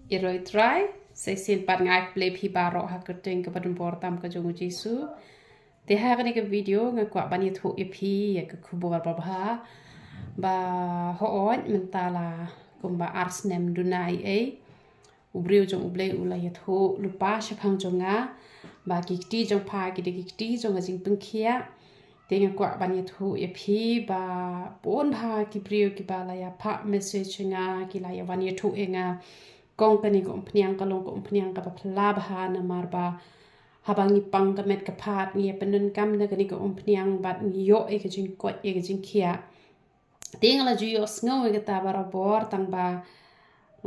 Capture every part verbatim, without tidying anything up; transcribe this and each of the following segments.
Ïaroh Trai, sa shisien pat nga ai khublei phi baroh ha ka kyrteng kaba donbor tam ka jong u Jisu. Te ha kane ka video nga kwah ban ïathuh ïa phi ïa ka khubor babha ba hooid mynta la kumba ar snem duna ei ei. U briew jong U Blei u la ïathuh lypa shaphang jong nga ba ki kti jong pha ki dei ki kti jong ka jingpynkhiah. Te nga kwah ban ïathuh ïa phi ba bun bha ki briew kiba la ïa phah message ïa nga, ki la ïa wan ïathuh ïa nga. Kong kane ka umphniang ka long ka umphniang kaba phylla bha namar ba haba ngi pang ka met ka phad ngi ïa pyndonkam na kane ka umphniang bad ngi ïoh ïa ka jingkoit ïa ka jingkhiah. Te nga la ju ïohsngew ïa kata barabor tang ba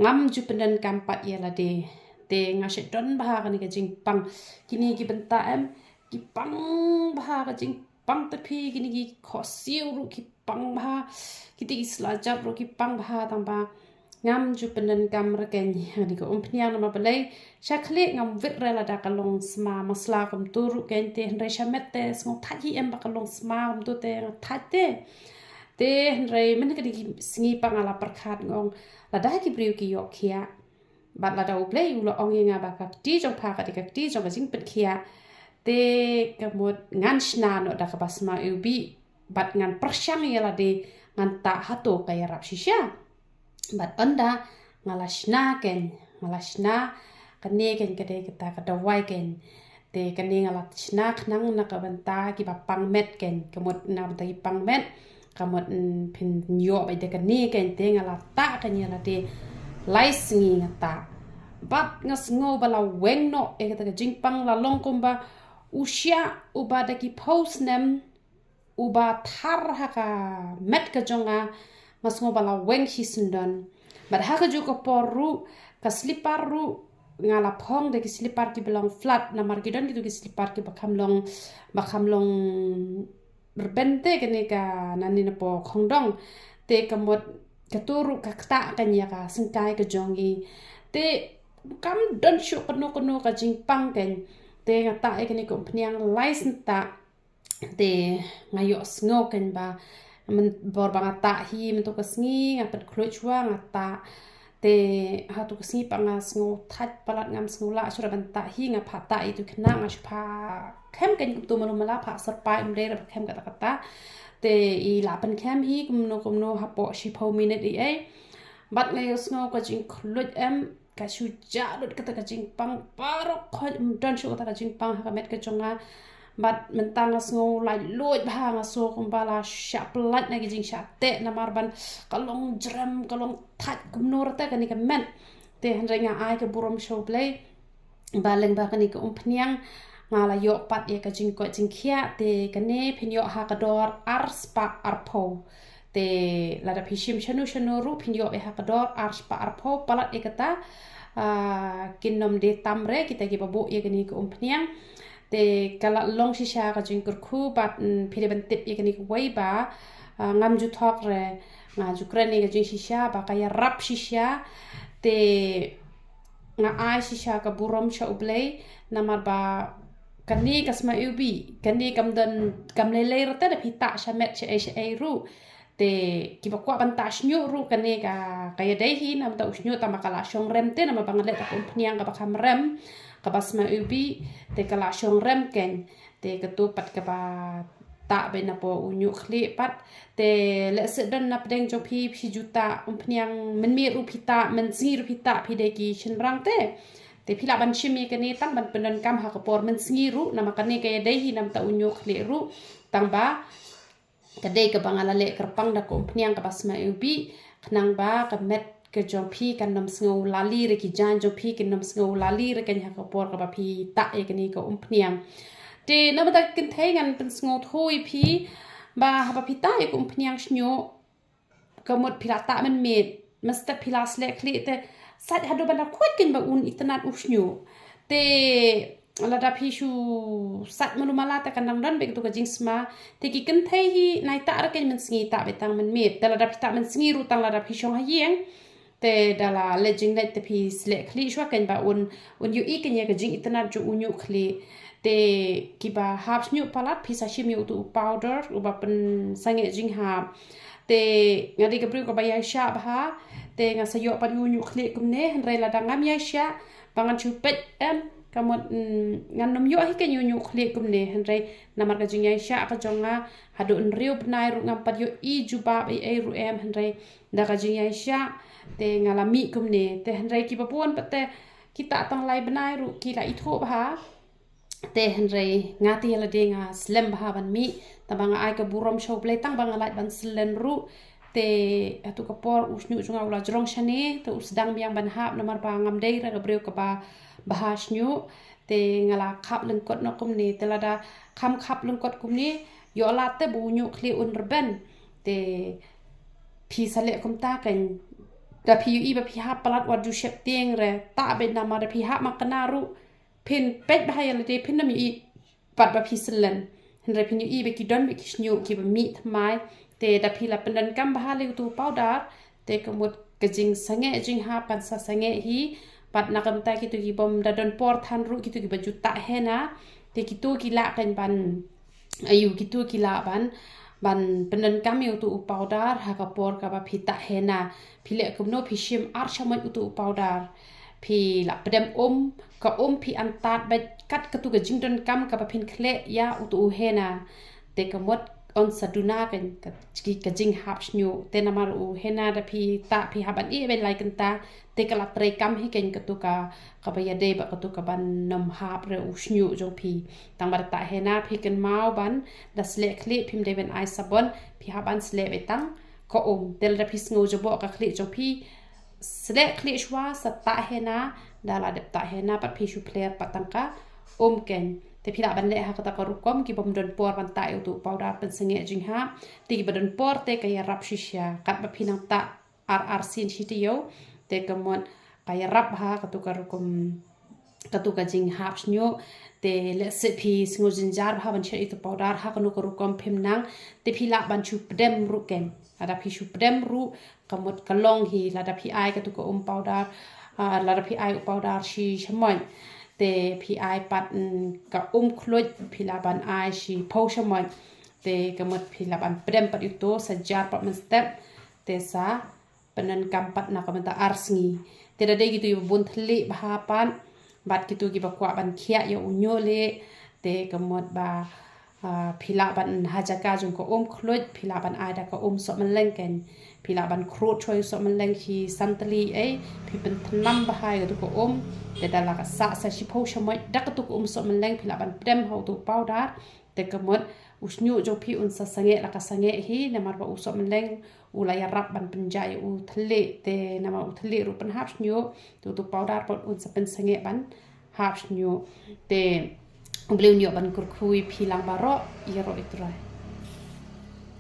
ngam ju pyndonkam pat ïa lade. Te nga shait don bha kane ka jingpang. Kine ki bynta em, ki pang bha ka jingpang, te phi kine ki khohsiew ruh ki pang bha, kite ki slajat ruh ki pang bha tang ba ngam ju pyndonkam rkeiñ ha kane ka umphniang namar balei sha khlieh ngam wit re lada ka long sma masla kumto ruh keiñ, te hynrei sha met te sngew thait hi em ba ka long sma kumto te nga thait te. Te hynrei mynta kane ki sngi pat nga la pyrkhat nga ong lada ki briew ki ïoh khiah bad lada U Blei u la ong ïa nga ba ka kti jong pha ka dei ka kti jong ka jingpynkhiah, te ka mut ngan shna noh da kaba sma iwbih bad ngan pyrshang ïa lade ngan tah hato ka ïarap shisha. Bad ynda nga la shna keiñ, nga la shna, kane keiñ ka dei kata ka dawai keiñ. Te kane nga la shna khnang na ka bynta kiba pang met keiñ, ka mut na ka bynta ki pang met, ka mut phin ïoh beit da kane keiñ, te nga la tah keiñ ïa lade lai sngi nga tah. Bad nga sngew ba la weng noh ïa kata ka jingpang, la long kumba u shiah uba da ki phew snem uba thar ha ka met ka jong nga, nga sngew ba la weng shisyndon. Bad ha kajuh ka por ruh ka slipar ruh nga la phong da ki slipar kiba long flat namar ki don kito ki slipar kiba kham long, ba kham long rben te kane ka nangne napoh khongdong. Te ka mut kato ruh ka ktah keiñ ïa ka syngkai ka jong ngi. Te kam don shuh kano kano ka jingpang keiñ. Te nga tah ïa kane ka umphniang lai snem tah. Te nga ïohsngew keiñ ba mynbor ba nga tah hi mynta ka sngi nga pynkhluit shuwa nga tah. Te hato ka sngi pat nga sngew thait palat, ngam sngew lah shuh ban tah hi, nga phah tah ïa itu khynnah, nga shu phah khem keiñ kumto malu mala, phah syrpai ym dei re ba khem kata kata. Te i la pynkhem hi kumno kumno hapoh shiphew minit ei ei. Bad nga ïohsngew ka jingkhluit em, ka shu jah lut kata ka jingpang, baroh khoit ym don shuh kata ka jingpang ha ka met ka jong nga. Bad mynta nga sngew laitluid bha, nga sngew kumba la shah pyllait na ki jingshah teh namar ban ka long jrem, ka long thait kumno rta kane ka met. Te hynrei nga ai ka burom sha U Blei ba lyngba kane ka umphniang nga la ïoh pat ïa ka jingkoit jingkhiah, te kane phin ïoh ha ka dor ar spah arphew. Te lada phi shim shano shano ruh phin ïoh ïa ha ka dor ar spah arphew palat ïa kata, ah, kin nym dei tam re kita kiba buh ïa kane ka umphniang. Te ka la long shisha ka jingkyrkhu bad, mm, phi dei ban tip ïa kane kawei ba, ah, ngam ju thok re, nga ju kren ïa ka jingshisha ba ka ïarap shisha. Te nga ai shisha ka burom sha U Blei namar ba kane ka sma iwbih, kane kam don, kam lei lei rta da phi tah sha met sha ei sha ei ruh. Te kiba kwah ban tah shñiuh ruh kane ka, ka ïadei hi namar ta u shñiuh tang ba ka la shong rem te namar ba nga leh da ka umphniang kaba kham rem, kaba sma iwbih, te ka la shong rem keiñ. Te kato pat kaba tah beit napoh u ñiuh khlieh pat. Te lehse don na pdeng jong phi, phi ju tah umphniang mynmiet ruh phi tah, mynsngi ruh phi tah, phi dei ki shynrang te. Te phi lah ban shim ïa kane tang ban pyndonkam ha ka por mynsngi ruh, namar kane ka ïadei hi namar ta u ñiuh khlieh ruh. Tang ba ka dei kaba nga la leh kyrpang da ka umphniang kaba sma iwbih, khnang ba ka met ka jong phi kan nym sngew lali re, ki jaiñ jong phi kin nym sngew lali re keiñ ha ka por kaba phi tah ïa kane ka umphniang. Te namar ta ka kynthei ngan pynsngewthuh ïa phi ba haba phi tah ïa ka umphniang shñiuh, ka mut phi la tah mynmiet, mynstep phi la sleh khlieh te sait haduh ban da khuid keiñ ba un itynnad u shñiuh. Te lada phi shu sait malu mala te kan dang don beit kato ka jingsma. Te ki kynthei hi nai tah re keiñ mynsngi, tah beit tang mynmiet. Te lada phi tah mynsngi ruh tang lada phi shong ha ïing, te da la leit jingleit te phi sleh khlieh shuwa keiñ ba un, un ïohi keiñ ïa ka jingitynnad jong u ñiuh khlieh. Te kiba hap shñiuh palat phi sa shim ïa uto u powder uba pynsangeh jinghap. Te nga dei ka briew kaba ïaishah bha, Te nga sa ïoh pat ïa u ñiuh khlieh kumne, hynrei lada ngam ïaishah ba ngan shu peit em, ka mut, mm, ngan nym ïoh hi ka ñiuh ñiuh khlieh kumne, hynrei namar ka jingïaishah ka jong nga, haduh hynriew bnai ruh ngam pat ïohi jubab ei ei ruh em, hynrei da ka jingïaishah te nga la mih kumne. Te hynrei kiba bun pat te kita tang lai bnai ruh ki la ithuh bha. Te hynrei nga te ïa lade nga slem bha ban mih, tang ba nga ai ka burom sha U Blei tang ba nga lah ban syllen ruh. Te hatu ka por u shñiuh jong nga u la jrong shane, te u sdang biang ban hap namar ba ngam dei re ka briew kaba bha shñiuh. Te nga la khap lyngkot noh kumne, te lada kham khap lyngkot kumne, ïoh lad te ba u ñiuh khlieh un rben. Te phi sa leh kumta kan, da phi ïohi ba phi hap palat wat ju sheptieng re, ta beit namar da phi hap ma kane ruh phin peit bha ïa lade phin nym ïohi pat ba phi syllen. Hynrei phin ïohi ba ki don ba ki shñiuh kiba mih thymmai. Te da phi la pyndonkam bha lei utu u powder, te ka mut ka jingsangeh jinghap kan sa sangeh hi. Pat na ka bynta kitu ki bym da don por than ruh, kitu kiba ju tah henna, te kitu ki lah kan ban, aïu, kitu ki lah ban, ban pyndonkam ïa utu u powder ha ka por kaba phi tah henna. Phi leh kumno? Phi shim ar shamoit utu u powder. Phi la pdem um, ka um phi antad beit kat katu ka jingdonkam kaba phin khleh ïa utu u henna. Te ka mut un sa duna kan ka, ka jinghap shñiuh. Te namar u henna da phi tah phi hap ban ïeh ban lai kynta, te ka la trei kam hi kan katu ka, kaba ïadei bad katu kaban nym hap re u shñiuh jong phi. Tang ba da tah henna phi kynmaw ban, da sleh khlieh phim dei ban ai sabon, phi hap ban sleh beit tang ka um. Te lada phi sngew jaboh ka khlieh jong phi, sleh khlieh shuwa sa tah henna, da la dep tah henna pat phi shu pler pat tang ka um kan. Te phi lah ban leh ha kata ka rukom, ki bym don por ban tah ïa utu u powder pynsangeh jinghap. Te kiba don por te ka ïarap shisha, katba phi nang tah ar ar sien shi taïew, te ka mut ka ïarap ha katu ka rukom, katu ka jinghap shñiuh. Te lehse phi sngew jynjar bha ban shet ïa utu u powder, ha kano ka rukom phim nang, te phi lah ban shu pdem ruh kan. Lada phi shu pdem ruh, ka mut ka long hi. Lada phi ai katu ka um powder, ah, lada phi ai u powder shi shamoit, te phi ai pat, mm, ka um khluit, phi lah ban ai shiphew shamoit. Te ka mut phi lah ban pdem pat ïa utu, sa jar pat mynstep, te sa pyndonkam pat na ka bynta ar sngi. Te da dei kitu kiba bun thylliej bha pat, bad kitu kiba kwah ban khiah ïa u ñiuh leh, te ka mut ba, ah, phi lah ban ha jaka jong ka um khluit, phi lah ban ai da ka um sohmynleng kan. Phi lah ban khrud shuwa ïa u sohmynleng shi san tylli ei, phi pynthnam bha ïa katu ka um, te da la ka sah sa shiphew shamoit da katu ka um sohmynleng, phi lah ban pdem ha utu u powder, te ka mut u shñiuh jong phi un sa sangeh la ka sangeh hi, namar ba u sohmynleng u la ïarap ban pynjah ïa u thylliej, te namar u thylliej ruh pynhap shñiuh, te utu u powder pat un sa pynsangeh ban hap shñiuh. Te U Blei un ïoh ban kyrkhu ïa phi lang baroh, ïaroh ïa U Trai.